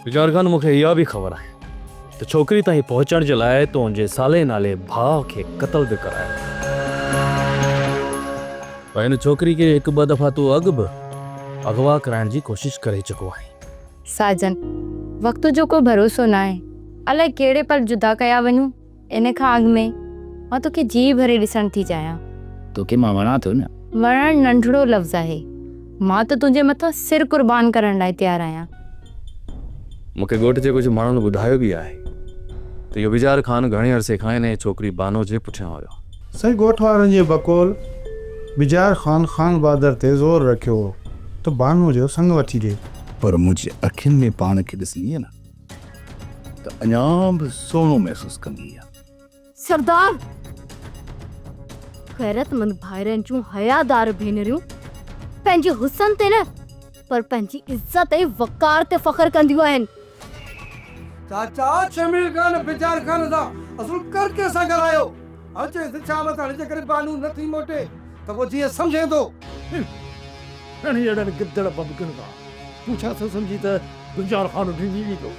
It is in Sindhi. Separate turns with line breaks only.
بجار خان مون کي اها به خبر آهي ته ڇوڪري تائين پهچڻ جي لاء تو ان جي صالح نالي ڀاء کي قتل به ڪرايو. ۽ ان ڇوڪري کي هڪ ٻه دفعا تون اڳ به اغوا ڪرائڻ جي ڪوشش ڪري چڪو آهين.
ساجن، وقت جو ڪو ڀروسو ناهي. الائي ڪهڙي پل جدا ڪيا وڃون. ان کان اڳ ۾ مان توکي جيء ڀري ڏسڻ ٿي چاهيان.
توکي مان وڻان ٿو نه؟
وڻڻ ننڍڙو لفظ آهي. مان ته تنهنجي مٿان سر قربان ڪرڻ لاء تيار آهيان.
مون کي ڳوٺ جي ڪجهه ماڻهن ٻڌايو به آهي ته اهو بجار خان گهڻي عرصي کان انهيء ڇوڪري بانو جي پٺيان هيو.
سائين ڳوٺ وارن جي بقول بجار خان خان بهادر تي زور رکيو هو ته بانو جو سڱ وٺي ڏي.
پر منهنجي اکين ۾ پاڻ کي ڏسندينء نه ته اڃا به سهڻو محسوس ڪندينء.
سردار! غيرتمند ڀائرن جون حيادار ڀينريون پنهنجي حسن تي نه پر پنهنجي عزت ۽ وقار تي فخر ڪنديون آهن.
چاچا شميل خان بجار خان سان اصل ڪرڪي سان ڳالهايو. هاڻ چيس ته شام تاڻي جيڪڏهن بانو نه ٿي موٽي ته پوء جيئن سمجهين ٿو.
اهڙن گدڙ ببڪن کان تون ڇا ٿو سمجهين ته بجار خان ڊڄي ويندو؟